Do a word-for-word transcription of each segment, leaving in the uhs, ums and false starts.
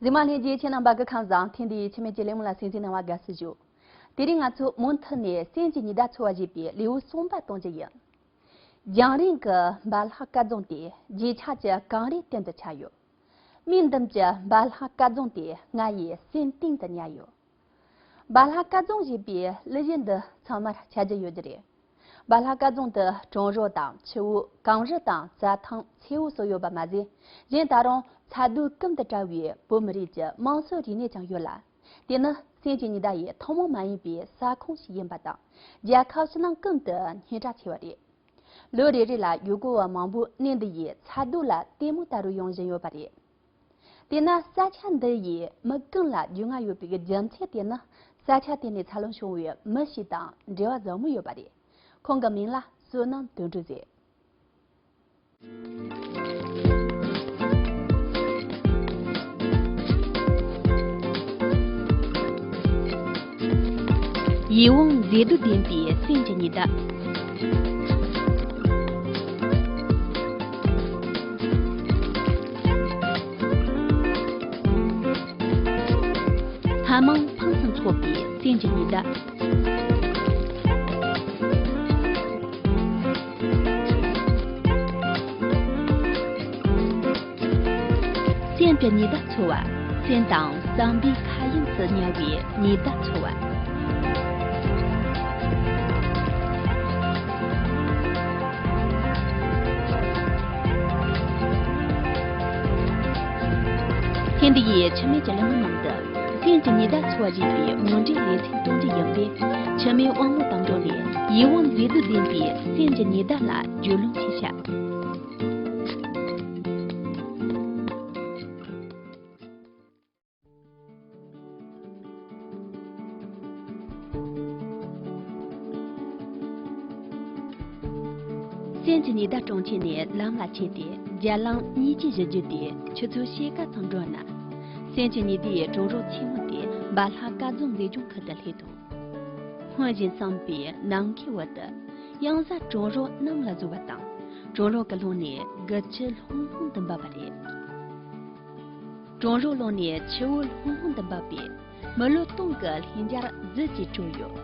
གཟིགས་མོ་ལྷན་རྒྱས་ཁྱེད་རྣམ་པ་གི་ཁམས་བཟང་། ཐེངས་འདིའི་ཆུ་མེད་ཀྱི་གླེང་མོལ་ལ་གསན་གཟིགས་གནང་བར་དགའ་བསུ་ཞུ། དེ་རིང་ང་ཚོ་མུ་མཐུད་ནས་སེམས་ཀྱི་ཉི་ཟླ་འཚོ་བ་ཞེས་པའི་ལེའུ་གསུམ་པ་གཏོང་རྒྱུ་ཡིན། རྒྱང་རིང་གི་འབའ་ལྷག་སྐལ་རྫོང་དེ་རྗེས་ཆགས་ཀྱི་གངས་རིའི་སྟེང་དུ་ཆགས་ཡོད། མིག་འདུམ་གྱི་འབའ་ལྷག་སྐལ་རྫོང་དེ་ང་ཡི་སེམས་གཏིང་དུ་ཉར་ཡོད། འབའ་ལྷག་སྐལ་རྫོང་ཞེས་པའི་གླུ་གཞས་འདི་ཚང་མར་འཆར་གཞི་ཡོད་རྒྱུ་རེད། འབའ་ལྷག་སྐལ་རྫོང་དུ་གྲོང་རོགས་དང་ཆུ་བོ། གངས་རི་དང་རྩྭ་ཐང་། མཚེའུ་སོགས་ཡོད་པ་མ་ཟད། གཞན་ད་རུང་ཚ་སྡུག་ཀུན་ཏུ་བྲལ་བའི་བོད་མི་རིགས་ཀྱི་དམངས་སྲོལ་རིག་གནས་ཀྱང་ཡོད་ལ། དེ་ནི་སེམས་ཀྱི་ཉི་ཟླ་ཡི་ཐུན་མོང་མ་ཡིན་པའི་ས་ཁོངས་ཤིག་ཡིན་པ་དང་། རྒྱལ་ཁབ་ཕྱི་ནང་ཀུན་ཏུ་སྙན་གྲགས་ཆེ་བ་རེད། ལོ་རེ་རེ་ལ་ཡུལ་སྐོར་བ་མང་པོས་གནས་འདི་ཡི་ཚ་སྡུག་ལ་ལྟད་མོ་ལྟ་རུ་ཡོང་བཞིན་ཡོད་པ་རེད། དེས་ན་ས་ཆ་འདི་ཡི་མི་ཀུན་ལ་རྒྱུས་མངའ་ཡོད་པའི་རྒྱུ་མཚན་དེ་ནི། ས་ཆ་དེ་ནས་འཚར་ལོངས་བྱུང་བའི་མི་ཞིག་དང་འབྲེལ་བ་ཟབ་མོ་ཡོད་པ་རེད། ཁོང་གི་མིང་ལ་བསོད་ནམས་དོན་གྲུབ་ཟེར། ཡིད་འོང་མཛེས་སྡུག་ལྡན་པའི་སེམས་ཀྱི་ཉི་ཟླ། སྣ་མང་ཕུན་སུམ་ཚོགས་པའི་སེམས་ཀྱི་ཉི་ཟླ། སེམས་ཀྱི་ཉི་ཟླ་འཚོ་བ། སེམས་དང་བསམ་པའི་མཁའ་དབྱིངས་སུ་ཉར་བའི་ཉི་ཟླ་འཚོ་བ། ཐེངས་འདི་ཡི་ཆུ་མེད་ཀྱི་གླེང་མོལ་ནང་དུ། སེམས་ཀྱི་ཉི་ཟླ་འཚོ་བ་ཞེས་པའི་ངོ་འདྲེན་ལེ་ཚན་གཏོང་རྒྱུ་ཡིན་པས། ཆུ་མེད་དབང་མོ་དང་འགྲོགས་ནས་ཡིད་འོང་མཛེས་སྡུག་ལྡན་པའི་སེམས་ཀྱི་ཉི་ཟླ་ལ་རྒྱུས་ལོན་བྱེད་ཤག། སེམས་ཀྱི་ཉི་ཟླ་གྲོང་ཁྱེར་ནས་ལམ་ལ་ཆས་ཏེ་རྒྱ་ལམ་གཉིས་ཀྱི་གཞི་རྒྱུད་དེ་ཆུ་ཚོད་ཕྱེད་ཀ་ཙམ་འགྲོ་ན། སེམས་ཀྱི་ཉི་ཟླའི་གྲོང་རོགས་ཆེན་མོ་དེ་འབའ་ལྷག་སྐལ་རྫོང་མཛེས་ལྗོངས་ཁུལ་དུ་སླེབས་འདུག། སྔོན་བཞིན་བསམ་པའི་ནམ་མཁའི་འོག་ཏུ་གཡང་གཟར་གྲང་རོགས་གནམ་ལ་བཟོ་བ་དང་། གྲང་རོགས་ཀྱི་ཀློང་ནས་དགུ་ཆུ་ལྷུང་ལྷུང་དུ་འབབ་པ་རེད། གྲང་རོགས་ཀློང་ནས་ཆུ་བོ་ལྷུང་ལྷུང་དུ་འབབ་པས། མི་ལོ་སྟོང་གི་ལྷིང་འཇགས་རྫུས་ཀྱིས་གྲོལ་ཡོད།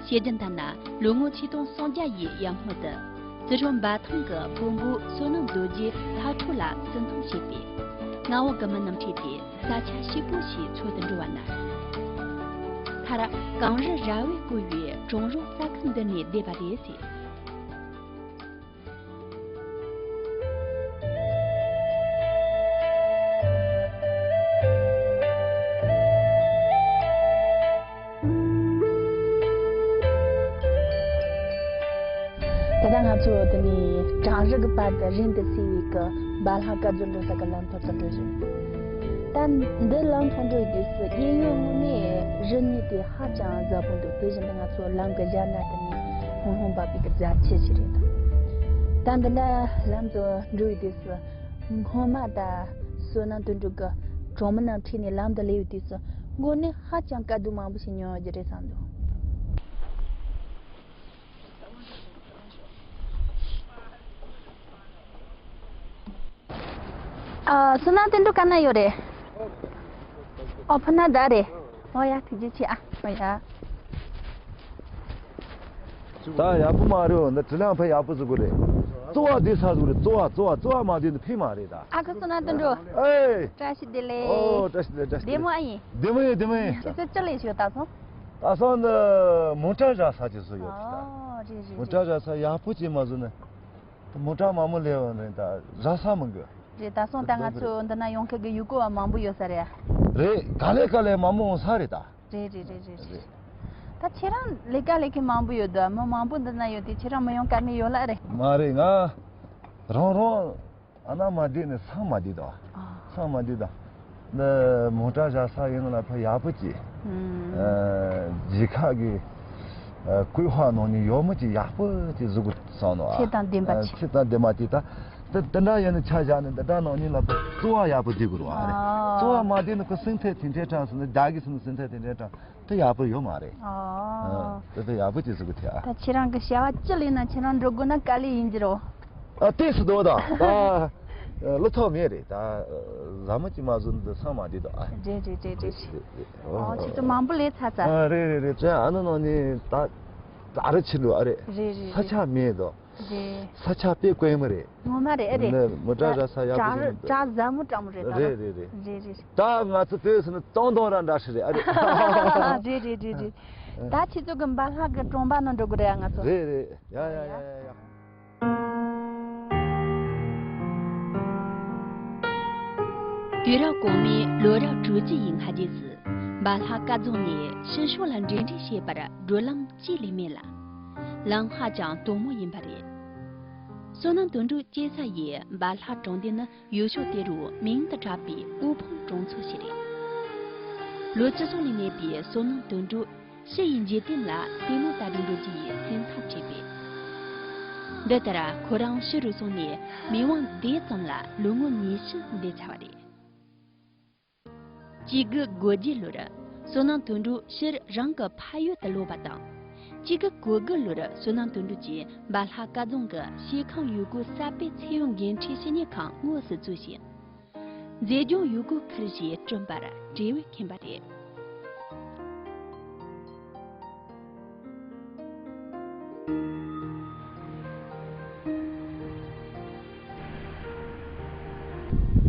བཤད་རྒྱུན་ལྟར་ན། ལོ་ངོ་ཆིག་སྟོང་སུམ་བརྒྱ་ཡི་ཡར་སྔོན་དུ། སི་ཁྲོན་འབའ་ཐང་གི་བོན་པོ་བསོད་ནམས་རྡོ་རྗེ་ལྷ་ཁྲོ་ལ་སུན་འཐུང་བྱས་པས། མངའ་འོག་གི་མི་རྣམས་ཁྲིད་དེ་ས་ཆ་སྐྱིད་པོ་ཞིག་འཚོལ་དུ་འགྲོ་བ་ན། མཐར་གངས་རི་ར་བས་བསྐོར་བའི་གྲང་རོགས་རྩྭ་ཁུལ་འདི་ནས་བསྡད་པ་རེད་ཟེར། ད་ལྟ་ང་ཚོ་འདི་ནས་བྲག་རི་གི་བར་དུ་རིང་དུ་གསལ་བའི་གི་འབའ་ལྷག་སྐལ་རྫོང་འགྲོ་ས་གི་ལམ་ཐོག་ཏུ་འགྲོ་བཞིན། ད་འདི་ལམ་ཐོག་འགྲོ་ཡི་དུས་སུ་གཡས་གཡོན་ངོས་ནས་རི་གཉིས་དེ་ཧ་ཅང་གཟབ་པོ་འདུག། དེ་བཞིན་དུ་ང་ཚོ་ལམ་གི་གཞན་ན་དེ་ནས་ལྷུང་ལྷུང་འབབ་པའི་གི་རྫ་ཆུ་ཞིག་རེད་འདུག། ད་འདི་འདྲ་ལམ་དུ་འགྲོ་ཡི་དུས་སུ་སྔོན་མ་ད་བསོད་ནམས་དོན་གྲུབ་ཀྱི་གྲོགས་མོ་རྣམས་ཁྲིད་ནས་ལམ་དུ་སླེབས་ཡི་དུས་སུ་མགོ་ནས་ཧ་ཅང་དཀའ་སྡུག་མང་པོ་ཞིག་མྱོང་ཡོད་ཀྱི་རེད་བསམ་འདུག། ཨ། བསོད་ནམས་དོན་གྲུབ་ག་ན་ཡོད་རེད། ཨོ། ཕུ་ན་ད་རེད། ཨོ་ཡ། ཐུགས་རྗེ་ཆེ་ཨ། ཨོ་ཡ། ད་ཡག་པོ་མ་རེད། འོ་ན་དྲི་ལན་ཕ་ཡག་པོ་བཟོ་དགོས་རེད། བཙོ་བ་བདེ་ས་བཟོ་དགོས་རེད། བཙོ་བ་བཙོ་བ་བཙོ་བ་མ་བདེ་ན་ཕན་མ་རེད་ད། ཨ་ཁུ་བསོད་ནམས་དོན་གྲུབ། ཨེ། བཀྲ་ཤིས་བདེ་ལེགས། ཨོ། བཀྲ་ཤིས་བདེ་ལེགས། བཀྲ་ཤིས་བདེ་ལེགས། བདེ་མོ་ཨ་ཡིན། བདེ་མོ་ཡིན། བདེ་མོ་ཡིན། ཁྱེད་ཚོ་ཅི་ལས་བྱོས་ད་སོང་། ད་སོང་ནི་མོ་ཊ་བཞག་ས་ཅིག་བཟོ་ཡོད་ཀྱི་ད། ཨོ། རེད་རེད་རེད། མོ་ཊ་བཞག་ས་ཡག་པོ་ཅིག་མ་བཟོ་ན། མོ་ཊ་མང་པོ་སླེབས་ཡོང་རེད་ད། ར་ས་མི་དགོས། རེད། ད་སོང་ད་ང་ཚོ་འདི་ན་ཡོང་མཁན་གྱི་ཡུལ་སྐོར་བ་མང་པོ་ཡོད་ས་རེད། རེད། ག་ལེ་ག་ལེ་མང་པོ་འོང་ས་རེད་ད། རེད་རེད་རེད་རེད་རེད། རེད། ད་ཁྱེད་རང་ལས་ཀ་ལས་མཁན་མང་པོ་ཡོད་དོ། མི་མང་པོ་འདི་ན་ཡོད་དེ་ཁྱེད་རང་མི་ཡོང་ཀ་མེད་ཡོད་ལ་རེད། མ་རེད། ང་རང་རང་ཨ་ན་མ་བསྡད་ནས་སང་མ་བསྡད་དོ། ཨ། སང་མ་བསྡད་དོ། འདི་མོ་ཊ་བཞག་ས་ཡིན་ལ་ཕ་ཡག་པོ་ཅིག། ཨུམ། ཨ། རྒྱལ་ཁབ་ཀྱི་ཨ། བཀོད་པ་ནང་ནས་ཡོད་མི་ཅིག་ཡག་པོ་ཅིག་བཟོ་དགོས་བསམ་ནོ། ཨ། ཚད་དང་ལྡན་པ་ཅིག། ཚད་དང་ལྡན་པ་ཅིག་ད། དེ་དེ་འདྲ་ཡིན་ན་ཆ་བཞག་ནས་འདི་འདྲ་ནང་ནས་ལ་བཙོ་བ་ཡག་པོ་བྱེད་དགོས་རེད་བ་རེད། ཨ། བཙོ་བ་མ་བྱས་ན་ཁོ་སེམས་ཚད་དེ་འདྲའི་གྲངས་སུ་ནི་རྒྱ་གི་སུ་ནི་སེམས་ཚད་དེ་འདྲའི་གྲངས་དེ་ཡག་པོ་ཡོད་མ་རེད། ཨ། ཨ། དེ་དེ་ཡག་པོ་བྱེད་ཟེར་གི་དེ་ཨ། ད་ཁྱེད་རང་གི་བྱ་བ་ཅི་ལས་ན་ཁྱེད་རང་འགྲོ་དགོས་ན་དཀའ་ལས་ཡིན་གྱི་རོ། ཨ། དེ་སུ་དོ་ད་ད། ཨ། ལོ་ཐོག་མེད་རེད་ད། ཟ་མ་ཅིག་མ་བཟོ་འདི་སང་མ་བསྡད་དོ། ཨ། རེད་རེད་རེད་རེད། རེད་རེད། ཨོ། ཨོ། ཁྱེད་ཚོ་མང་པོ་ལས་ཚར་ཚར། ཨ། རེད་རེད་རེད། དེ་ཨ་ནི་ནང་ནས་ད་ད་རེ་ཕྱིན་འགྲོ། ཨ། རེད། རེད་རེད། ས་ཆ་མེད་དོ། རེད། ས་ཆ་དཔེ་དཀོན་མོ་རེད། ངོ་མ་རེད། ཨ། རེད། ནི་མོ་ཊ་ར་ས་ཡག་པོ་ཞིག་མི་འདུག། བྲག་ཟབ་མོ་འདྲ་མོ་རེད་ད། རེད་རེད་རེད། རེད་རེད། ད་ང་ཚོ་བོད་ཟེར་ན་སྟོང་སྟོང་ར་འདྲ་ཞིག་རེད། ཨ། རེད། རེད་རེད་རེད་རེད། ད་ཁྱེད་ཚོ་གི་འབའ་ལྷག་གི་གྲོང་པ་ནང་འགྲོ་དགོས་རེད་ང་ཚོ། རེད་རེད། ཡ་ཡ་ཡ་ཡ་ཡ། དུས་རབས་གོང་མའི་ལོ་རབས་དྲུག་ཅུ་ཡི་སྔ་རྗེས་སུ། འབའ་ལྷག་སྐལ་རྫོང་ནས་ཕྱི་ཕྱོགས་ལ་འབྲེལ་འདྲིས་བྱེད་པར་བགྲོད་ལམ་གཅིག་ལས་མེད་ལ། ལམ་ཧ་ཅང་དོག་མོ་ཡིན་པ་རེད། བསོད་ནམས་དོན་གྲུབ་སྐྱེས་ས་ཡི་འབའ་ལྷག་གྲོང་སྡེ་ནི་ཡུལ་ཤུལ་དེ་རུ་མིང་དུ་གྲགས་པའི་དབུལ་ཕོངས་གྲོང་ཚོ་ཞིག་རེད། ལོ་བཅུ་གསུམ་ལས་མེད་པའི་བསོད་ནམས་དོན་གྲུབ་ཕྱི་ཡི་འཇིག་རྟེན་ལ་ལྟད་མོ་ལྟ་རུ་འགྲོ་རྒྱུ་ཡི་སེམས་ཐག་བཅད་པས། འདི་ལྟར་ཁོ་རང་ཕྱི་རུ་སོང་ནས་མི་དབང་འདས་ཙམ་ལ་ལོ་ངོ་ཉི་ཤུ་འདས་ཚར་བ་རེད། གཅིག་དགུ་དགུ་བརྒྱད་ལོར་བསོད་ནམས་དོན་གྲུབ་ཕྱིར་རང་གི་ཕ་ཡུལ་དུ་ལོག་པ་དང་། གཅིག་དགུ་གོ་དགུ་ལོར་བསོད་ནམས་དོན་གྲུབ་ཀྱིས་འབའ་ལྷག་སྐལ་རྫོང་གི་སྐྱེ་ཁམས་ཡུལ་སྐོར་གསར་སྤེལ་ཚད་ཡོད་འགན་འཁྲི་ཞུ་སྙན་ཁང་དངོས་སུ་བཙུགས་ཤིང་། མཛེས་ལྗོངས་ཡུལ་སྐོར་ཁུལ་ཞེས་བསྐྲུན་པར་གྲོས་མོལ་ཁེངས་པ་རེད།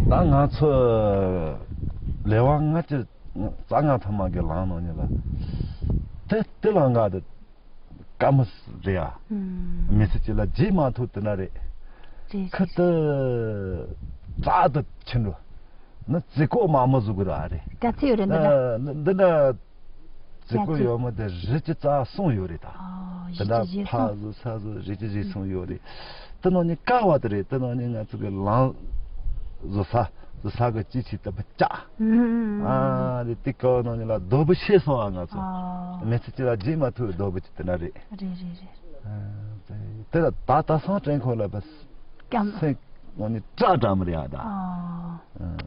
ད་ང་ཚོ་ལས་དབང་ལྔ་བཅུ་རྩ་ལྔ་ཐུབ་མ་གི་ལངས་ནང་ཉིད་ལ། དེ་དེ་ལ་ང་དེ་དཀའ་མོ་རེད་ཨ། ཨུམ། མི་ཚེ་གཅིག་ལ་བརྗེད་མ་ཐུབ་དེ་འདྲ་རེད། རེད། ཁ་ཏི་རྩ་དུ་ཕྱིན་འགྲོ། ན་རྩེ་ཁོག་མ་མོ་བཟོ་གི་ར་རེད། དཀའ་ཚེགས་ཡོད་རེད་འདི་འདྲ། ཨ། འདི་འདྲ་རྩེ་ཁོག་ཡོད་མོ་དེ་རི་གཅིག་རྩ་གསུམ་ཡོད་རེད་ད། ཨོ། འདི་འདྲ་རི་གཅིག་རྩ་ཕ་གསུམ། བཟོ་ས་བཟོ་རི་གཅིག་རྩ་གསུམ་ཡོད་རེད། དེ་ནང་ནས་དཀའ་བ་དེ་རེད། དེ་ནང་ནས་ང་ཚོ་གི་ལངས་བཟོ་ས་བཟོ་ས་གི་ཅི་ཆི་ལྟ་བུ་ལྕགས། ཨུམ། ཨ་རེད། དེ་ཀའོ་ནང་ནས་ལ་རྡོ་བུ་ཤེས་སོང་བ་ང་ཚོ། ཨོ། མི་ཚེ་གཅིག་ལ་བརྗེད་མ་ཐུབ་རྡོ་བུ་ཅིག་དེ་འདྲ་རེད། རེད་རེད་རེད། ཨ། དེ་ལ་ད་ད་སང་དྲན་ཁོ་ལ་བས། སྐམ། སེམས་ངོ་ནས་སྐྲག་སྐྲག་མི་རེད་ཨ་ད། ཨ། ཨ།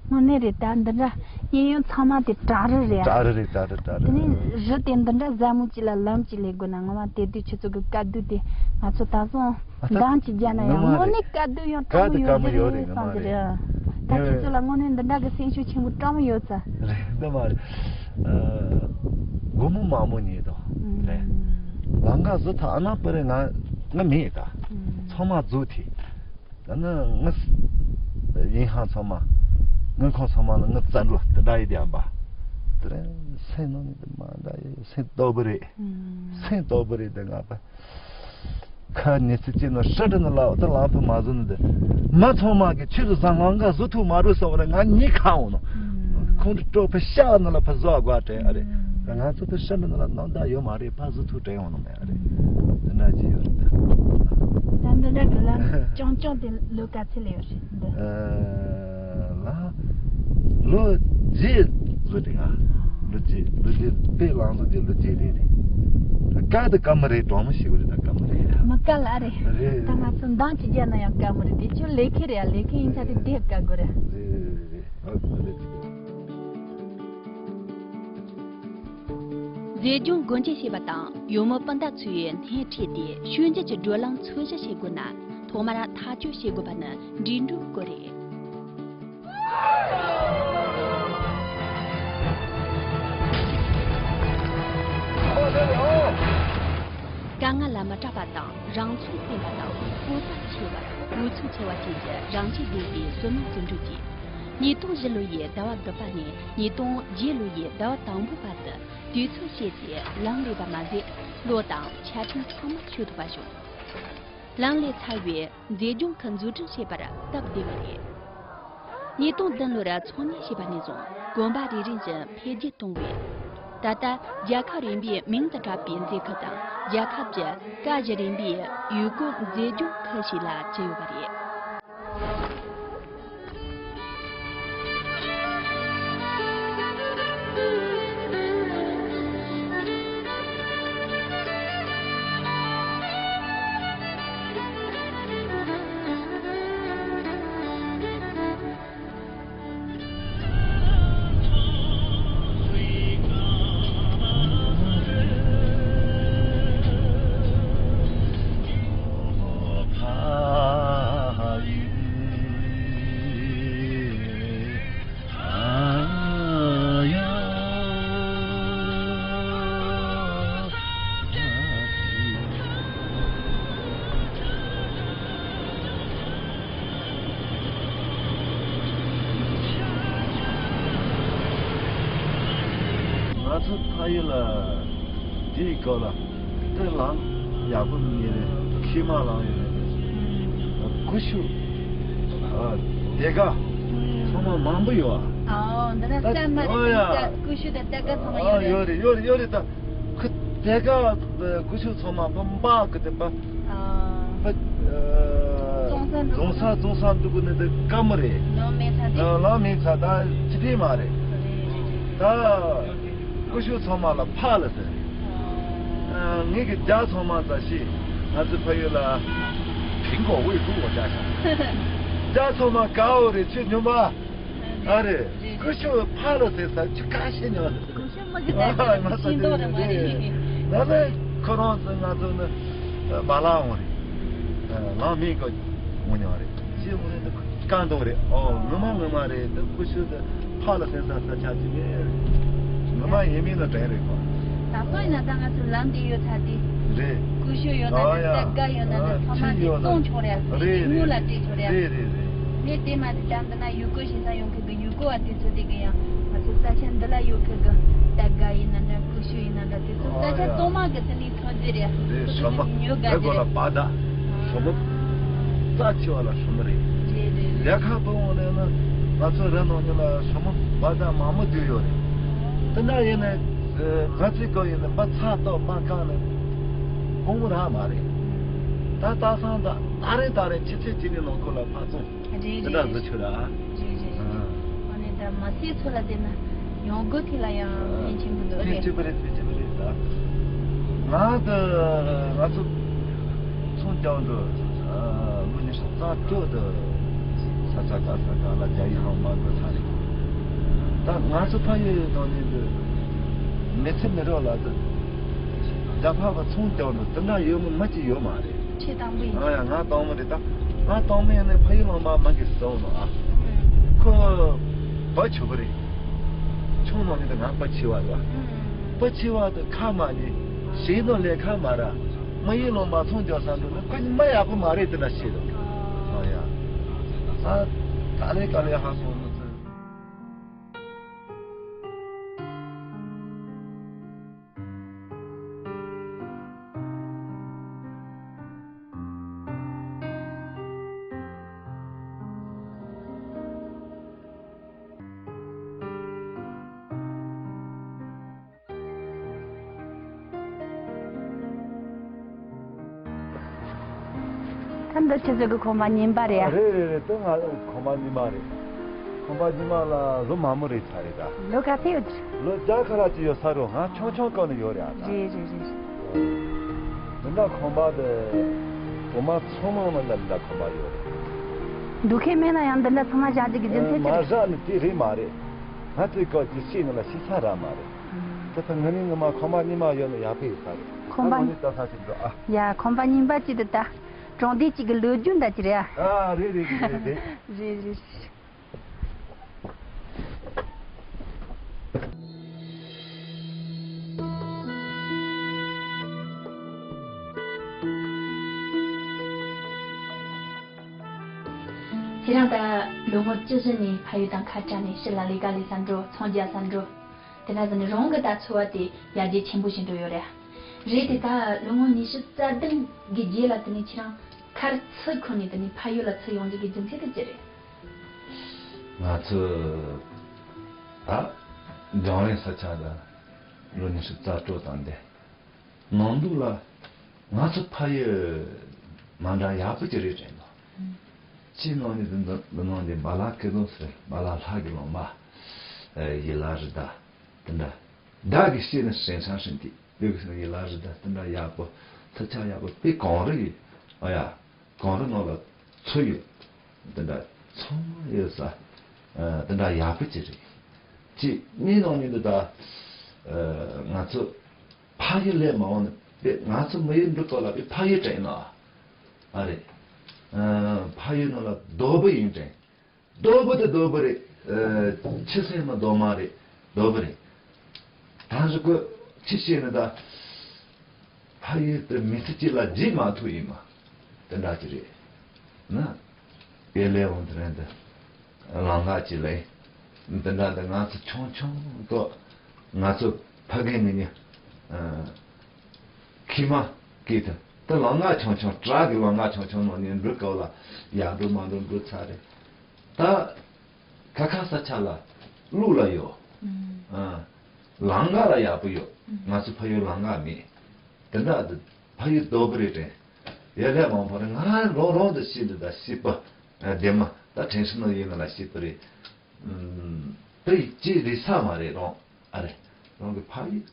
དངོས་གནས་རེད་ད། འདི་འདྲ་གཡས་གཡོན་ཚང་མ་དེ་བྲག་རི་རེད་ཨ། བྲག་རི་རེད། བྲག་རི་བྲག་རི། དེ་ནས་རི་དེ་འདི་འདྲ་ཟབ་མོ་ཅིག་ལ་ལམ་ཅིག་ལས་དགོས་ན། ངོ་མ་དེ་དུས་ཁྱེད་ཚོ་གི་དཀའ་སྡུག་དེ་ང་ཚོ་ད་སོང་ཨ་ད་འདང་ཅིག་རྒྱག་ན་ཡང་ངོ་མ་ངོ་རེད། ནས་དཀའ་སྡུག་ཡང་དཀའ་སྡུག་དཀའ་མོ་ཡོད་རེད། ངོ་མ་རེད། ད་ཁྱེད་ཚོ་ལ་དངོས་གནས་འདི་འདྲ་གི་སེམས་ཤུགས་ཆེན་པོ་སྤྲང་མོ་ཡོད་ཙང་། རེད་འདི་མ་རེད། ཨ། སྒོར་མོ་མང་མོ་ཉོས་དང་། ཨུམ། རེད། ལམ་ཁ་བཟོ་ཐག་ཨ་ན་པ་རེད། ང་ང་མེད་ད། ཨུམ། ཚང་མ་རྫོགས་ཐེ། ད་ནི་ངི་ཡིན་ཧང་ཚང་མ་དངུལ་ཁང་ཚང་མ་ལ་ངི་བཙན་འགྲོ་དེ་འདྲ་ཡི་དེ་ཡང་པ། དེ་རེད། སེམས་ནང་ནས་དེ་མ་འདྲ་ཡི་སེམས་སྟོབས་པོ་རེད། ཨུམ། སེམས་སྟོབས་པོ་རེད་དེ་ང་པ། ཁ་ཉི་ཚེ་གཅིག་ནང་ཧྲི་ཏི་ནི་ལ་ད་ལམ་བུ་མ་བཟོ་ནི་དེ། མ་ཚང་མ་གི་ཆུ་དུ་བཟང་ངང་ག་བཟོ་ཐུབ་མ་རུ་སོགས་རེ་ང་ཉི་ཁ་འོང་ནོ། ཁོང་དུ་སྤྲོ་ཕི་ཤ་ནི་ལ་ཕ་བཟོ་དགོས་དྲན་ཨ་རེ། ང་ཚོ་དུ་ཧྲི་ཏི་ནི་ལ་ནང་ད་ཡོད་མ་རེད། ཕ་བཟོ་ཐུབ་དྲན་འོང་ནོ་མེད་ཨ་རེ། དེ་འདྲ་ཅི་ཡོད་རེད་ད། ད་འདི་འདྲ་གི་ལ་ཅོང་ཅོང་དེ་ལོ་ག་ཚོད་ལ་ཡོད་རེད་འདི། ཨ། ལ། ལོ་རྗེས་བཟོ་དེ་ང་། ལོ་རྗེས་ལོ་རྗེས་དཔེ་ལང་བཟོ་རྗེས་ལོ་རྗེས་རེད་རེད། དཀའ་དུ་དཀའ་མོ་རེད། གྲོང་མོ་ཞིག་རེད། ད་དཀའ་མོ་རེད། མི་དཀའ་ལ་རེད། རེད། ད་ང་ཚོ་འདང་ཅི་རྒྱག་ན་ཡང་དཀའ་མོ་རེད། དེ་ཁྱོད་ལས་ཁེ་རེད་ཡ། ལས་ཁེ་ཡིན་ཚ་དེ་དེབ་དཀའ་དགོས་རེད། རེད་རེད་རེད། ཨ་ཁོ་རེད་ཅི། མཛེས་ལྗོངས་སྒོ་འབྱེད་བྱས་པ་དང་ཡུལ་མི་སྤུན་ཟླ་ཚོས་སྣེ་ཁྲིད་དེ་ཤུལ་འབྱེད་ཀྱི་བགྲོད་ལམ་འཚོལ་ཞིབ་བྱེད་དགོས་ན། ཐོག་མར་ཐག་གཅོད་བྱེད་དགོས་པ་ནི་འགྲིམ་འགྲུལ་སྐོར་རེད། དཀའ་ངལ་ལ་མི་སྐྲག་པ་དང་། རང་ཚུགས་བརྟན་པ་དང་། སྤོབས་པ་ཆེ་བ། འུ་ཚུགས་ཆེ་བ་བཅས་ཀྱི་རང་བཞིན་ལྡན་པའི་བསོད་ནམས་བརྩོན་འགྲུས་ཀྱིས། ཉིས་སྟོང་བཞི་ལོ་ཡི་ཟླ་བ་དགུ་པ་ནས་ཉིས་སྟོང་བརྒྱད་ལོ་ཡི་ཟླ་བ་དང་པོ་བར་དུ་དུས་ཚོད་བཤད་དེ་ལམ་ལས་པ་མ་ཟད། གློག་དང་ཆ་འཕྲིན་ཚང་མ་ཤོད་ཐུབ་པ་བྱུང་། ལམ་ལས་ཚར་བའི་མཛེས་ལྗོངས་ཁུལ་འཛུགས་སྐྲུན་བྱེད་པར་སྟབས་བདེ་བ་རེད། ཉིས་སྟོང་བདུན་ལོར་ཚོང་ལས་བྱས་པ་ནས་བཟུང་གོམ་པ་རེ་རེ་བཞིན་འཕེལ་རྒྱས་གཏོང་བས། ད་ལྟ་རྒྱལ་ཁབ་རིམ་པའི་མིང་དུ་གྲགས་པའི་མཛེས་ཁུལ་དང་རྒྱལ་ཁབ་ཀྱི་ཀ་བཞི་རིམ་པའི་ཡུལ་སྐོར་མཛེས་ལྗོངས་ཁུལ་ཞིག་ལ་གྱུར་ཡོད་པ་རེད། ཚོ་ཕ་ཡུལ་ལ་དེའི་སྐབས་ལ་དེ་ལམ་ཡག་པོ་མེད་རེད། ཁྱི་མ་ལངས་ཡོད་རེད། ཀུ་ཤུ་དེ་ག་ཚང་མ་མང་པོ་ཡོད་ཨ། ཨོ་འདི་ན་ད་སྐྲ་མ་ཨོ་ཡ། རེད། ཀུ་ཤུ་དང་དེ་ག་ཚང་མ་ཨ་ཡོད་ཡོད་རེད། རེད་ཡོད་རེད་ཡོད་རེད། ད་ཁུ་དེ་ག་ཀུ་ཤུ་ཚང་མ་པ་འབག་གི་དེ་པ། ཨ། པ། ཨ། བཙོང་ས་འགྲོ་བཙོང་ས་བཙོང་ས་འདུག་གི་ནི་དེ་དཀའ་མོ་རེད། ལམ་མེད་ས་དེ། ཨ། ལམ་མེད་ས་ད་ཅི་ཐེ་མ་རེད། རེད་རེད་རེད། ད་ཀུ་ཤུ་ཚང་མ་ལ་ཕག་ལ་ཟེར། ཨ། ངེད་ཀྱི་རྒྱ་ཚང་མ་ད་ཤི་ང་ཚོ་ཕ་ཡུལ་ལ་ཕིང་གོ་ཝེ་ཧུ་བ་རྒྱ་ཤ། རྒྱ་ཚང་མ་དགའ་བོ་རེད། ཁྱོད་སྨྱོན་པ། ཨ་རེད། རེད། ཀུ་ཤུ་ཕག་ལ་ཟེར་ས་ཁྱོད་ག་ཤེས་མྱོང་། ཀུ་ཤུ་མི་གི་ད་ཨ་ང་ཚོ་ཤིང་ཏོག་རེད་མ་རེད། ང་ཚོ་ཁོ་རང་ཚོ་ང་ཚོ་ནི་བ་ལང་འོང་རེད། ལང་མིན་གོ་འོང་མྱོང་རེད། ཅི་འོང་རེད། ད་རྐང་འདོགས་རེད། ཨོ་ངོ་མ་ངོ་མ་རེད། ད་ཀུ་ཤུ་ད་ཕག་ལ་ཟེར་ས་ས་ཆ་ཅིག་རེད། ངོ་མ་ཡིན་མིན་ལ་འགྲན་རེད་གོ། ད་སོང་ཡིན་ན་ད་ང་ཚོ་ལམ་འདི་ཡོད་ཚ་དེ། རེད། ཀུ་ཤུ་ཡོད་ན་ཨ་ཡ། ད་དགའ་ཡོད་ན་ད་ཨ་ཚང་མ་ཅི་དེ་ཡོད་ན་བཙོང་ཆོག་རེད། རེད་དེ་རེད་དངུལ་ལ་རེད། སྤྲད་ཆོག་རེད། རེད་རེད་རེད། ངས་དེ་མ་དེ་ད་འདི་ན་ཡུལ་སྐོར་བྱེད་ས་ཡོང་མཁན་གི་ཡུལ་སྐོར་བ་དེ་ཚོ་དེ་གི་ཡང་ང་ཚོ་ས་ཆ་འདི་ལ་ཡོད་མཁན་གི་ད་དགའ་ཡིན་ན་འདྲ་ཀུ་ཤུ་ཡིན་ན་འདྲ་དེ་ཚོ་ས་ཆ་ཨ་ཡ། གཙང་མ་གི་དེ་ནས་ཐོན་རྒྱུ་རེད། རེད། དེ་ཚོ་ཞོ་མོ་ཉོ་དགའ་རེད། གོ་ལ་བ་ད་ཞོ་མོ་རྩ་ཆེ་བ་ལ་ཞོ་མོ་རེད། རེད་རེད་རེད། ལས་ཁ་པོ་འོང་ནས་ན་ང་ཚོ་ར་ནང་ཉིད་ལ་ཞོ་མོ་བ་ད་མང་མོ་བསྡུས་ཡོད་རེད། དེ་འདྲ་ཡིན་ནས་ང་ཚོའི་སྐབས་ཡིན་ན་པ་ཚ་ཏོག་པ་བཀག་ནས་གོང་མོ་རག་མ་རེད། ད་ད་སང་ད་ད་རེ་ད་རེ་ཆེ་ཆེ་ཅི་ནས་ནང་ཁུལ་ལ་ཕར་ཚོང་རེད་དེ་འདྲ་རེད་བཟོ་ཆོག་ར། རེད་རེད་རེད། ཨ་ནི་ད་མ་སེ་ཚོ་ལ་བལྟས་ན་ཡོང་སྒོ་དེ་ལ་ཡང་ཕན་ཆེན་པོ་འདུག་ཕན་རེད། ཆེན་པོ་རེད། ཕན་ཆེན་པོ་རེད་ད། ང་ད་ང་ཚོ་ཚོང་རྒྱག་འགྲོ་ལོ་ཉི་ཤུ་རྩ་དྲུག་ད་ས་ཆ་ག་ས་ག་ལ་རྒྱ་ཡིག་ཧང་མ་དགོས་ས་རེད། ད་ང་ཚོ་ཕ་ཡུལ་ནང་ནས་འདི་མི་ཚེ་མི་རོགས་ལ་ད་རྒྱ་ཕ་བ་ཚོང་རྒྱག་འགྲོ་དེ་འདྲ་ཡོད་མི་མ་གཅིག་ཡོད་མ་རེད། ཁྱེད་དང་པོ་ཡིན། ང་ཡང་ང་དང་མོ་རེད་ད། ང་དང་མོ་ཡིན་ནས་ཕ་ཡུལ་ལ་མ་མ་གི་སོང་ནོ་ཨ། ཁོ་བ་ཆུ་བ་རེད། ཆུང་ནང་ནས་ང་བ་ཆེ་བ་རེད། བ་ཆེ་བ་དུ་ཁ་མ་ནི་ཞིག་ནོ་ལས་ཁ་མ་ར། མ་ཡུལ་ལ་མ་ཚོང་རྒྱག་ས་འདུག་ན་ཁོ་ནི་མ་ཡག་པོ་མ་རེད་དེ་འདྲ་བཤད་འདུག་ཨ་ཡ། ཨ་ད་ལེ་ད་ལེ་ཧ་སོང་ནོ་ཚུལ། ད་འདི་ཁྱེད་ཚོ་གི་ཁང་པ་རྙིང་པ་རེད་ཨ། རེད་རེད་རེད། ད་ང་ཁང་པ་རྙིང་པ་རེད། ཁང་པ་རྙིང་པ་ལ་ལོ་མང་པོ་རེད་ཚར་རེད་ད། ལོ་ག་ཚོད་ཡོད། ལོ་བརྒྱ་ཁ་ལ་ཅིག་ཡོད་ས་རེད། ང་ཆུང་ཆུང་སྐབས་ནས་ཡོད་རེད་ཨ་ད། རེད་རེད་རེད། འདི་འདྲ་ཁང་པ་དེ་འོ་མ་ཚང་མ་ལ་འདི་འདྲ་ཁང་པ་ཡོད་རེད། འདུག་མཁན་མེད་ན་ཡང་འདི་འདྲ་ཚང་མ་བཞག་རྒྱུ་གི་རྒྱུ་མཚན་དེ་མ་རེད། བཞག་ནི་དེ་རེད་མ་རེད། ང་ཚོའི་སྐབས་ཀྱི་ཤེས་ནི་ལ་ཤེས་ས་ར་མ་རེད། ད་ལྟ་ང་ནི་ངོ་མ་ཁང་པ་རྙིང་པ་ཡོད་ན་ཡག་པོ་ཡོད་ས་རེད། ཁང་པ་ད་ང་ནི་ལྟ་ས་ཞིག་འགྲོ་ཨ། ཡ་ཁང་པ་རྙིང་པ་ཅིག་ཏུ་ད་གྲོང་སྡེ་གཅིག་གི་ལོ་རྒྱུས་འདྲ་ཅིག་རེད་ཨ། ཨ་རེད་རེད་རེད་རེད། རེད་རེད། ཁྱེད་རང་ད་ལོ་ངོ་བཅུ་བཞི་ནས་ཕ་ཡུལ་དང་ཁ་བྲལ་ནས་ཕྱི་ལ་ལས་ཀ་ལས་ས་འགྲོ་ཚོང་རྒྱག་ས་འགྲོ། དེ་འདྲ་ཟེར་ནས་རང་གི་ད་འཚོ་བ་དེ་ཡར་རྒྱས་ཆེན་པོ་ཞིག་འགྲོ་ཡོད་རེད། རེད་དེ་ད་ལོ་ངོ་ཉི་ཤུ་རྩ་བདུན་གི་རྗེས་ལ་དེ་ནས་ཁྱེད་རང་མཁར་ཚུར་འཁུར་ནས་དེ་ནས་ཕ་ཡུལ་ལ་ཚུར་ཡོང་རྒྱུ་གི་རྒྱུ་མཚན་དེ་ཅི་རེད། ང་ཚོ་ད་རྒྱང་རིང་ས་ཆ་ལ་ལོ་ཉི་ཤུ་རྩ་དྲུག་དང་འདས། ནང་ལུགས་ལ་ང་ཚོ་ཕ་ཡུལ་མ་འདྲ་ཡག་པོ་ཅིག་རེད་དྲན་ནོ། ཕྱི་ནང་ནས་འདི་འདི་ནང་ནས་བ་ལ་ཀི་དོ་ཟེར་བ་ལ་ལྷ་གི་ལོ་མ། ཡི་ལ་རི་ད་དེ་འདྲ། བདག་གིས་ཤེས་ནི་སེང་སང་ཧྲིན་ཏི་བོད་ཀྱི་ཡི་ལ་རི་ད་དེ་འདྲ་ཡག་པོ་ཚུ་ཆ་ཡག་པོ་དཔེ་གང་རེད་ཡོད། ཨ་ཡ། གངས་རི་ནང་ལ་ཚུར་ཡོད། འདི་འདྲ་ཚང་མ་ཡོད་ས། ཨ་འདི་འདྲ་ཡག་པོ་ཅིག་རེད། ཅིག་གཉིས་ནང་ནས་འདི་ད་ཨ་ང་ཚོ་ཕ་ཡུལ་ལས་མ་འོང་ནི་དཔེ་ང་ཚོ་མི་ཡུལ་འགྲོ་ཐོག་ལ་དཔེ་ཕ་ཡུལ་དྲན་ན། ཨ་རེད། ཨ་ཕ་ཡུལ་ནང་ལ་རྡོ་སྦུག་ཡིན་དྲན། རྡོ་སྦུག་དེ་རྡོ་སྦུག་རེད། ཨ་ཆུ་སེར་མ་རྡོ་མ་རེད། རྡོ་སྦུག་རེད། ད་རེས་ཁོ་ཆི་བཤད་ན་ད། ཕ་ཡུལ་དུ་མི་ཚེ་གཅིག་ལ་བརྗེད་མ་ཐུབ་ཡིན་མ། དེ་འདྲ་ཅིག་རེད། ན། དེ་ལས་འོང་དེ་རིང་འདི། ལམ་ཁ་ཅིག་ལ། དེ་འདྲ་འདི་ང་ཚོ་ཆུང་ཆུང་ཐོག་ང་ཚོ་ ཕ་རྒན་ངེད་གཉིས། ཨ། ཁྱིམ་མ་སྐྱེས་ཐལ། ད་ལམ་ཁ་ཆུང་ཆུང་བྲག་གི་ལམ་ཁ་ཆུང་ཆུང་ནང་ནས་འགྲོ་དཀའ་ལ། ཡར་འགྲོ་མར་འགྲོ་འགྲོ་ཚར་རེད། ད་ཁ་ཁ་ས་ཆ་ལ་ལུག་ལ་ཡོད། ཨ། ལམ་ཁ་ལ་ཡག་པོ་ཡོད། ང་ཚོ་ཕ་ཡུལ་ལམ་ཁ་མེད། དེ་འདྲ་འདི་ཕ་ཡུལ་རྡོ་སྦི་རེད་དྲན། ཡ་ལས་མང་པོ་རེད། ང་རང་རང་དུ་ཤི་འདི་ད་ཤི་པ། ཨ། བདེ་མ་ད་དྲན་ཤི་ན་ཡིན་ན་ལ་ཤི་པ་རེད། ཨུམ། དེ་ཅི་རེད་ས་མ་རེད་རང་། ཨ་རེད། རང་གི་ཕ་ཡུལ་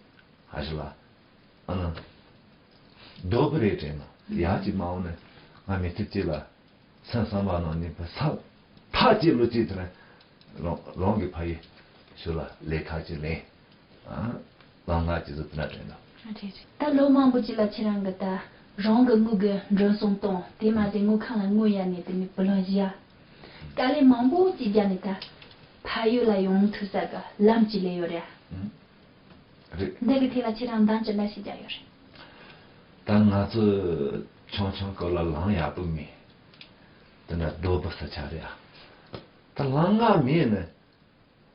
ཧ་ཤི་ལ། ཨ་ན། རྡོ་སྦི་རེད་དྲན་ན་ཡག་ཅིག་མ་འོང་ནས། ང་མི་ཚེ་གཅིག་ལ་སེམས་བསམ་པ་ནང་ནས་ཕ་ས་ཕ་གཅིག་ལོ་གཅིག་དེ་ནས་རང་རང་གི་ཕ་ཡུལ་ཤུལ་ལ་ལས་ཁག་ཅིག་ལེན། ཨ། ལམ་ཁ་ཅིག་བཟོ་དེ་འདྲ་དྲན་ན། ཨ། རེད་རེད། ད་ལོ་མང་པོ་ཅིག་ལ་ཁྱེད་རང་གི་ད་རང་གི་དངུལ་གི་མགྲོན་སོང་གཏོང་། དེ་མ་ཟད་དངུལ་ཁང་ལ་དངུལ་གཡར་ནས་དེ་ནས་བུ་ལོན་བཞག་དཀའ་ལས་མང་པོ་ཅིག་བརྒྱབ་ནས་ད་ཕ་ཡུལ་ལ་ཡོང་ཐུབ་ས་གི་ལམ་ཅིག་ལས་ཡོད་རེད། ཨ། རེད། འདི་གི་ཐད་ལ་ཁྱེད་རང་འདང་ཅི་འདྲ་ཞིག་རྒྱག་ཡོད་རེད། ད་ང་ཚོ་ཆུང་ཆུང་སྐབས་ལ་ལམ་ཡག་པོ་མེད། དེ་འདྲ་རྡོ་སྦི་ས་ཆ་རེད་ཨ། ད་ལམ་ཁ་མེད་ནས་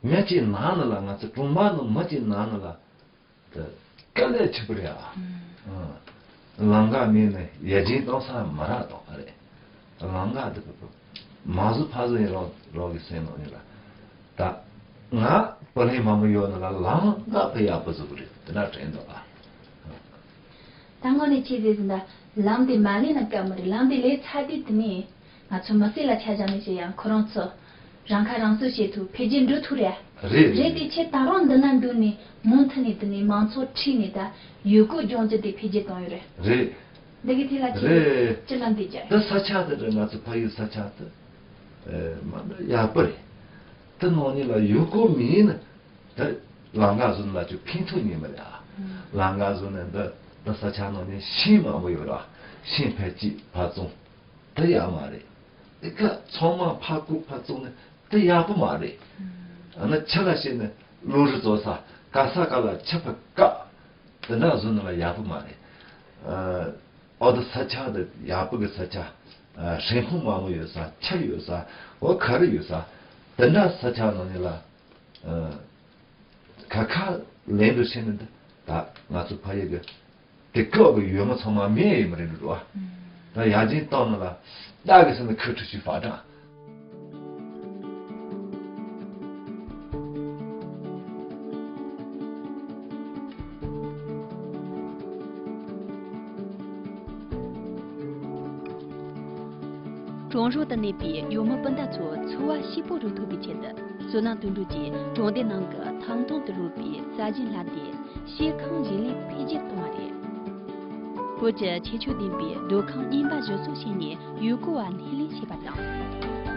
མི་གཅིག་ན་ན་ལ། ང་ཚོ་གྲོང་པ་ནང་མི་གཅིག་ན་ན་ལ། ད་དཀའ་ལས་ཆེ་པོ་རེད་ཨ། ཨ། ལམ་ཁ་མེད་ནས་ཡ་རྒྱན་གཏོང་ས་མ་རག་གཏོང་བ་རེད། ལམ་ཁ་འདི་མ་བཟོ་ཕ་བཟོ་ཡིན། རང་རང་གི་སེམས་ནང་ནས་ལ། ད་ང་བུ་ལོན་མང་པོ་ཡོད་ན་ལ་ལམ་ཁ་ཕ་ཡག་པོ་བཟོ་དགོས་རེད། དེ་འདྲ་དྲན་འདུག་ཨ། ད་དངོས་གནས་ཅི་ཟེར་ཟིན་ད་ལམ་དེ་མ་ལེན་ན་དཀའ་མོ་རེད། ལམ་དེ་ལས་ཚར་དུས་དེ་ནས་ང་ཚོ་མི་སེར་ལ་ཆ་བཞག་ནས་བཤད་ཡང་ཁོ་རང་ཚོ་རང་ཁ་རང་གསོ་བྱེད་ཐུབ། འཕེལ་རྒྱས་འགྲོ་ཐུབ་རེད། རེད་རེད། རེད་དེ་ཁྱེད་ད་རུང་འདི་ན་འདུག་ནས་མུ་མཐུད་ནས་དེ་ནས་མང་ཚོགས་ཁྲིད་ནས་ད་ཡུལ་སྐོར་ལྗོངས་རྒྱུ་དེ་འཕེལ་རྒྱས་གཏོང་ཡོད་རེད། རེད། འདི་གི་ཐད་ལ་ཁྱེད་རེད། ཅི་ལ་འདི་རྒྱ་ད་ས་ཆ་དེ་རེད། ང་ཚོ་ཕ་ཡུལ་ས་ཆ་དེ། ཨེ། མ་འདྲ་ཡག་པོ་རེད། དེ་ནང་ནས་ལ་ཡུལ་སྐོར་མི་ཡིན་ན་དེ་ལམ་ཁ་བཟོ་ན་ལ་ཅིག་ཕན་ཐོགས་ཉེ་མ་རེད་ཨ། ལམ་ཁ་བཟོ་ན་འདི་འདི་ས་ཆ་ནང་ནས་ཤིང་མང་པོ་ཡོད་ར། ཤིང་ཕལ་ཆེར་ཕར་བཙོང་། དེ་ཡག་མ་རེད། དེ་ཁ་ཚང་མ་ཕར་བཀོག་ཕར་བཙོང་ན་དེ་ཡག་པོ་མ་རེད། ཨ་ནི་ཆུ་ལ་བཤད་ན་ལོ་རི་བཙོ་ས། ག་ས་ག་ལ་ཆུ་ཕར་བཀག་དེ་འདྲ་བཟོ་ན་ལ་ཡག་པོ་མ་རེད། ཨ། ཨོ་དེ་ས་ཆ་དེ་ཡག་པོ་གི་ས་ཆ། ཨ། ཧྲེང་ཧོང་མང་པོ་ཡོད་ས། ཆུ་ཡོད་ས། འོ་ག་རེ་ཡོད་ས། དེ་འདྲ་ས་ཆ་ནང་ནས་ལ། ཨ། ཁ་ཁ་ལེན་དུ་ཕྱིན་ནས་འདི་ད་ང་ཚོ་ཕ་ཡུལ་གི་དེ་སྐབས་གི་ཡུལ་མི་ཚང་མ་མེད་ཡིན་མ་རེད་འགྲོ་བ། ད་ཡར་རྒྱས་བཏང་ན་ལ་ད་གི་སེམས་ནི་ཁུ་ཁྲུ་ཆུ་ཕག་གྲང་། གྲོང་རོགས་དུ་གནས་པའི་ཡུལ་མི་སྤུན་ཟླ་ཚོ་འཚོ་བ་སྐྱིད་པོ་རུ་ཐུབ་པའི་ཆེད་དུ། བསོད་ནམས་དོན་གྲུབ་ཀྱིས་གྲོང་སྡེ་ནང་གི་ཐང་སྟོང་དུ་ལུས་པའི་ས་ཞིང་ལྷ་སྡེ་ཤེལ་ཁང་བཞེངས་ལས་འཕེལ་རྒྱས་བཏང་བ་རེད། བོད་ཀྱི་ཁྱད་ཆོས་ལྡན་པའི་སྡོད་ཁང་རྙིང་པ་བཞི་སོགས་བྱས་ནས་ཡུལ་སྐོར་བ་སྣེ་ལེན་བྱས་པ་དང་།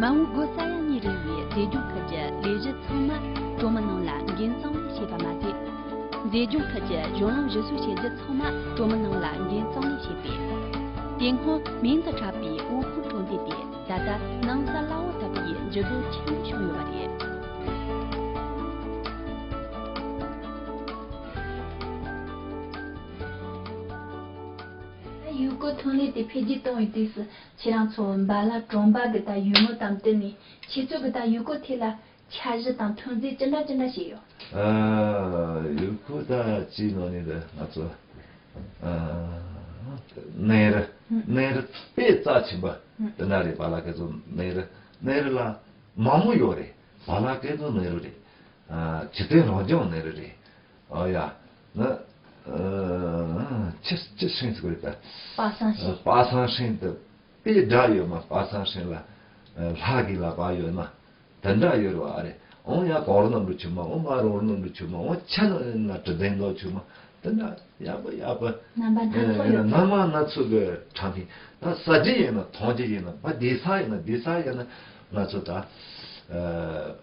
མ་འོངས་སྒོ་ས་ཡ་གཉིས་རིང་བའི་མཛེས་ལྗོངས་ཁུལ་གྱི་ལས་གཞི་ཚང་མ་གྲོང་མི་ནང་ལ་འགན་གཙང་ལེན་བྱས་པ་མ་ཟད། མཛེས་ལྗོངས་ཁུལ་གྱི་གཞུང་ལམ་བཞི་སོགས་བྱེད་རྒྱུ་ཚང་མ་གྲོང་མི་ནང་ལ་འགན་གཙང་ལེན་བྱས་པས། དེ་སྔོན་མིང་དུ་གྲགས་པའི་དབུལ་ཕོངས་གྲོང་སྡེ་དེ་ད་ལྟ་སྣང་ས་སླ་བོ་ལྟ་བུའི་འགྱུར་ལྡོག་ཆེན་པོ་བྱུང་ཡོད་པ་རེད། ད་ཡུལ་སྐོར་ཐོན་ལས་དེ་འཕེལ་རྒྱས་གཏོང་བའི་དུས་སུ་ཁྱེད་རང་ཚོ་འབའ་ལ་གྲོང་པ་གི་ད་ཡུལ་མི་དང་བསྟུན་ནས་ཁྱེད་ཚོ་གི་ད་ཡུལ་སྐོར་ཐད་ལ་འཆར་གཞི་དང་ཐོན་རྫས་ཅི་འདྲ་ཅི་འདྲ་བྱས་ཡོད། ཨ། ཡུལ་སྐོར་ད་ཅི་ནང་ནས་ད་ང་ཚོ། ཨ། གནས་རི། ཨ། གནས་རི་དཔེ་རྩ་ཆེན་པོ། ཨ། དེ་འདྲ་རེད། བ་ལ་སྐད་ཚོ་གནས་རི། གནས་རི་ལ་མང་པོ་ཡོད་རེད། བ་ལ་སྐད་ཚོ་གནས་རི་རེད། ཨ། ཆུ་སྟོད་རང་སྐྱོང་གནས་རི་རེད། ཨ་ཡ། ནི། ཨ། ཆུ་ཆུ་ཧྲེང་ཟེར་གི་རེད་ད། པ་སངས་ཧྲེང་། པ་སངས་ཧྲེང་དུ་དཔེ་འདྲ་ཡོད་མ། པ་སངས་ཧྲེང་ལ། ཨ། ལྷ་གི་ལ་པ་ཡོད་མ། དེ་འདྲ་ཡོད་རེད་བ་རེད། འོང་ཡ་གོར་ནང་འགྲོ་ཆུ་མ། འོང་མ་རོར་ནང་འགྲོ་ཆུ་མ། འོང་ཆ་ན་ན་དྲི་ལྡན་ལོ་ཆུ་མ། དེ་འདྲ་ཡག་པོ་ཡག་པོ། རྣམ་པ་སྣ་ཚོགས་ཡོད། རྣམ་པ་སྣ་ཚོགས་ཀྱི་ཁྲ་ཐིང་། ད་ཟ་རྒྱུ་ཡིན་ན་འཐུང་རྒྱུ་ཡིན་ན་བ། བསྡད་ས་ཡིན་ན་བསྡད་ས་ཡིན་ན་ང་ཚོ་ད། ཨ།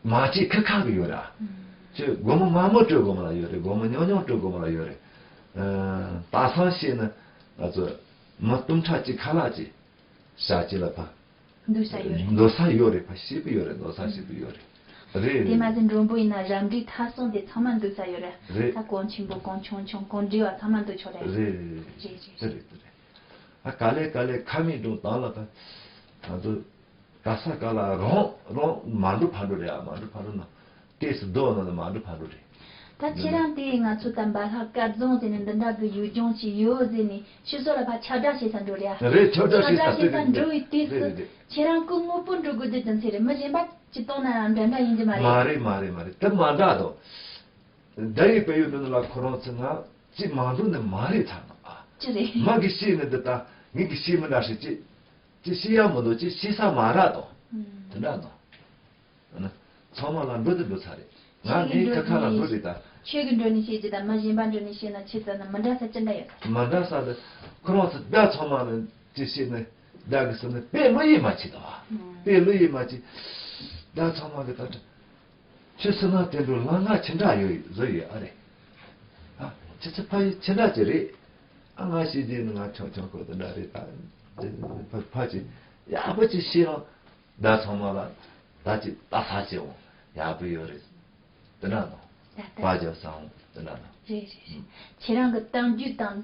མ་ཅིག་ཁ་ཁ་གི་ཡོད་ར། ཨུམ། ཅི་སྒོར་མོ་མང་མོ་སྤྲོད་དགོས་མ་ལ་ཡོད་རེད། སྒོར་མོ་ཉུང་ཉུང་སྤྲོད་དགོས་མ་ལ་ཡོད་རེད། ཨ། དེང་སང་བཤད་ན་ང་ཚོ་མི་སྟོང་ཕྲག་གཅིག་ཁ་ལག་ཅིག་ཟ་ཅིག་ལ་ཕ། འདུག་ས་ཡོད་རེད། འདུག་ས་ཡོད་རེད། ཕ་ཞེ་པོ་ཡོད་རེད། འདུག་ས་ཞེ་པོ་ཡོད་རེད། རེད། དེ་མ་ཟད་མགྲོན་པོ་ཡིན་ན་རབ་འབྲིང་ཐ་གསུམ་དེ་ཚང་མ་འདུག་ས་ཡོད་རེད། རེད། ད་གོང་ཆེན་པོ་གོང་ཆུང་ཆུང་གོང་འདྲིས་པ་ཚང་མ་འདུག་ཆོག་རེད། རེད་རེད་རེད། རེད་རེད་རེད། དེ་རེད་དེ་རེད། ཨ། ག་ལེ་ག་ལེ་ཁ་མིག་སྒྲོན་དང་ལ་ད་ང་ཚོ་ག་ས་ག་ལ་རང་རང་མ་འགྲོ་ཕར་འགྲོ་རེད། ཨ། མ་འགྲོ་ཕར་འགྲོ་ན་ཏོག་ཙམ་རྡོ་ནང་ལ་མ་འགྲོ་ཕར་འགྲོ་རེད། ད་ཁྱེད་རང་དེ་ང་ཚོ་ད་འབའ་ལྷ་སྐལ་བཟང་ཟེར་ནས་འདི་འདྲ་གི་ཡུལ་ལྗོངས་ཤིག་ཡོད་ཟེར་ནས་ཕྱི་སོགས་ལ་ཕར་ཁྱབ་བསྒྲགས་བྱེད་ས་འགྲོ་རེད་ཨ། རེད། ཁྱབ་བསྒྲགས་བྱེད་ས་ཁྱབ་བསྒྲགས་བྱེད་ས་འགྲོ་བའི་དུས་སུ་རེད་རེད། ཁྱེད་རང་སྐུ་ངོ་པོ་འགྲོ་དགོས་དུས་དོན་ཚེ་རེད། མི་གཞན་པ་ཅི་གཏོང་ན་ཡང་འདྲ་འདྲ་ཡིན་གྱི་མ་རེད། མ་རེད་མ་རེད་མ་རེད། དེ་མ་འདྲ་དོ། འདྲ་ཡི་དཔལ་ཡུལ་འདི་ལ་ཁོ་རང་ཚོ་ང་ཅི་མ་འགྲོ་ནི་མ་རེད་ཚར་ནོ་ཨ། ཅི་རེད། མ་གི་ཤེས་ནི་འདི་ད་ངི་གི་ཤེས་མི་འདྲ་ཞིག་ཅི། ཅི་ཤེས་ཡ་མི་འདུག་ཅི་ཤེས་ས་མ་རག་དོ། ཨུམ། དེ་འདྲ་ནོ། ཨ་ནི། ཚང་མ་ལ་འགྲོ་དེ་འགྲོ་ཚར་རེད། ང་ངའི་ཁ་ཁ་ལ་འགྲོ་རེད་ད། ཁྱོད་ཀྱི་འགྲོ་ནས་བཤད་ཀྱི་དང་མི་གཞན་པ་འགྲོ་ནས་བཤད་ན་ཁྱེད་ཚོ་ནི་མི་འདྲ་ས་ཅི་འདྲ་ཡོད་ད། མི་འདྲ་ས་ལ། ཁོ་རང་ཚོ་བརྡ་ཚང་མ་ལ་ཅི་བཤད་ནས་བརྡ་གི་སོ་ནས་དཔེ་བློ་ཡིད་མ་ཆེས་དང་བ། དཔེ་བློ་ཡིད་མ་ཆེས། བརྡ་ཚང་མ་གི་ད་ཁྱོད་སུ་ན་དེ་འགྲོ་ལ་ང་ཁྱི་འདྲ་ཡོད་བཟོ་ཡོད་ཨ་རེད། ཨ། ཁྱེད་ཚོ་ཕ་ཡི་ཁྱི་འདྲ་ཅི་རེད། ཨ་ང་ཤེས་རྗེས་ནི་ང་ཆུང་ཆུང་ཁོ་དེ་འདྲ་རེད་ད། ཕ་ཕ་ཅི་ཡག་པོ་ཅི་ཤེས་རང་། ད་ཚང་མ་ལ་ད་ཅི་ལྟ་ས་ཅི་འོང་ཡག་པོ་ཡོད་རེད། དེ་འདྲ་ནོ། ད་ལྟ་དཔའ་རྒྱ་བཟང་དེ་འདྲ་ནོ། རེད་རེད་རེད། ཁྱེད་རང་གི་གཏམ་རྒྱུད་དང་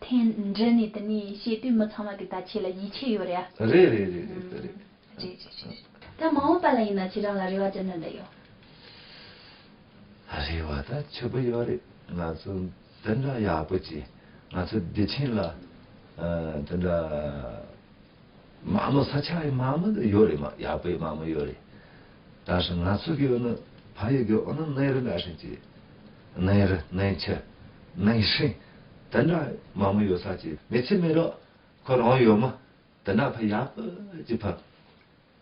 ཐེངས་འདྲི་ནས་དེ་ནས་བཤད་དུས་མི་ཚང་མ་གི་ད་ཁྱེད་ལ་ཡིད་ཆེས་ཡོད་རེད་ཨ། རེད་རེད་རེད་རེད་དེ་རེད། རེད་རེད་རེད། ད་མ་འོངས་པ་ལ་ཡིན་ན་ཁྱེད་རང་ལ་རེ་བ་ཅི་འདྲ་འདྲ་ཡོད། རེ་བ་ད་ཆེ་པོ་ཡོད་རེད། ང་ཚོ་འདི་འདྲ་ཡག་པོ་ཅིག་ང་ཚོ་བདེ་ཆེན་ལ་ཨ་འདི་འདྲ་མ་མོ་ས་ཆ་ཡི་མ་མོ་ཡོད་རེད། མ་ཡག་པོའི་མ་མོ་ཡོད་རེད། ད་ཞིང་ང་ཚོ་གི་འོ་ན་ཕ་ཡུལ་གི་འོ་ན་གནས་རི་འདྲ་ཞིག་ཅིག་གནས་རི་གནས་ཆུ་གནས་ཤིང་དེ་འདྲ་མ་མོ་ཡོད་ས་ཅིག་མི་ཚེ་མི་རོགས་ཁོ་རང་ཡོད་མ་དེ་འདྲ་ཕ་ཡག་པོ་ཅིག་ཕ་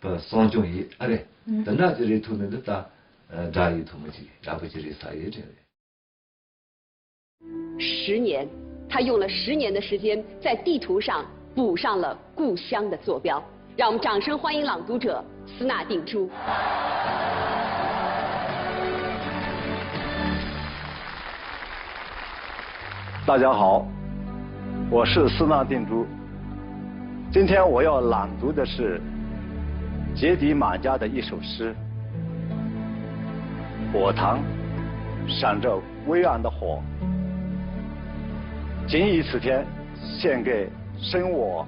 ཕ་སྲུང་སྐྱོང་ཡིན་ཨ་རེད། དེ་འདྲ་ཅིག་རེད་ཐུག་ནས་འདི་ད་དགྲ་ཡིན་ཐུག་མ་ཅིག་ཡག་པོ་ཅིག་རེད་ས་ཡོད་དྲན་རེད། 十年，他用了十年的时间在地图上补上了故乡的坐标。让我们掌声欢迎朗读者斯纳定珠。大家好，我是斯纳定珠。今天我要朗读的是杰迪马加的一首诗《火塘》，闪着 微暗的火，仅以此篇献给生我、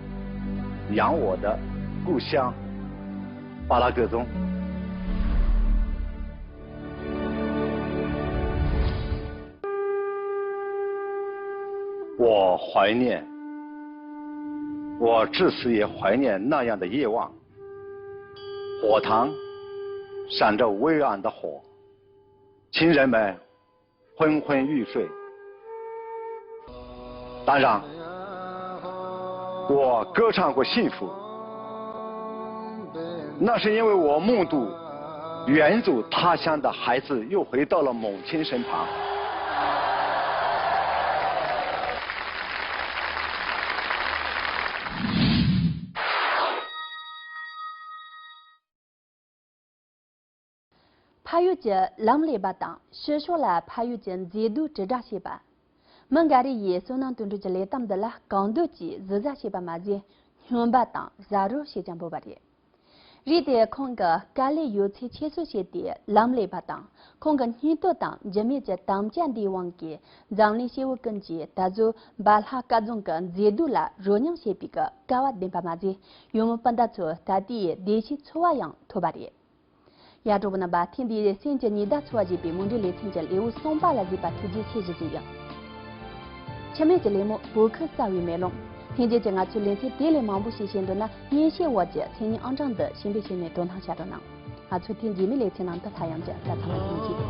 养我的故乡巴拉格宗。我怀念，我至死也怀念那样的夜望。火塘闪着微暗的火，亲人们 昏昏欲睡。当然，我歌唱过幸福，那是因为我目睹远祖他乡的孩子又回到了母亲身旁。 ཕ་ཡུལ་གྱི་ལམ་ལས་པ་དང་ཕྱི་ཕྱོགས་ལ་ཕ་ཡུལ་གྱི་མཛེས་སྡུག་དྲིལ་བསྒྲགས་བྱེད་པ། མི་འགའ་རེ་ཡིས་བསོད་ནམས་དོན་གྲུབ་ཀྱི་ལས་གཏམ་འདི་ལ་གང་འདོད་ཀྱིས་གཟི་བཟའ་བྱེད་པ་མ་ཟད་སྨྱོན་པ་དང་བཟའ་རོགས་བྱེད་ཀྱང་འབོད་པ་རེད། རིགས་དེ་ཁོང་གི་དཀའ་ལས་ཡོད་ཚད་ཁྱད་གསོད་བྱས་ཏེ་ལམ་ལས་པ་དང་ཁོང་གི་སྙིང་སྟོབས་དང་འཇིགས་མེད་ཀྱི་དམ་བཅའ་འདིའི་དབང་གིས་འཛམ་གླིང་སྐྱེ་བོ་ཀུན་གྱིས་ད་གཟོད་འབའ་ལྷ་སྐལ་རྫོང་གི་མཛེས་སྡུག་ལ་རོལ་མྱོང་བྱེད་པའི་སྐལ་བ་ལྡན་པ་མ་ཟད་ཡུལ་མི་སྤུན་ཟླ་ཚོ་ད་ལྟའི་བདེ་སྐྱིད་འཚོ་བ་ཡང་ཐོབ་པ་རེད། ཡ་གྲོགས་པོ་རྣམ་པ། ཐེངས་འདིའི་སེམས་ཀྱི་ཉི་ཟླ་འཚོ་བ་ཞེས་པའི་མུ་འབྲེལ་ལེ་ཚན་གྱི་ལེའུ་གསུམ་པ་ལ་གཟིགས་པ་ཐུགས་རྗེ་ཆེ་ཞུ་རྒྱུ་ཡིན། འཆི་མེད་ཀྱི་ལད་མོ་བོད་ཁུལ་གསར་བའི་མེ་ལོང་། ལྷན་རྒྱས་ཀྱིས་ང་ཚོའི་ལེ་ཚན་དེ་ལས་མང་པོ་ཞིག་ཤེས་འདོད་ན་སྙན་ཞུའི་འོག་གི་མཚན་སྙན་ཨང་གྲངས་འདི་ཞིབ་འབེལ་བྱས་ནས་དོ་སྣང་བྱ་རོགས་གནང་། ང་ཚོ་ཐེངས་རྗེས་མའི་ལེ་ཚན་ནང་དུ་སླར་ཡང་མཇལ། ད་ཚང་མ་ཐུགས་རྗེ་ཆེ།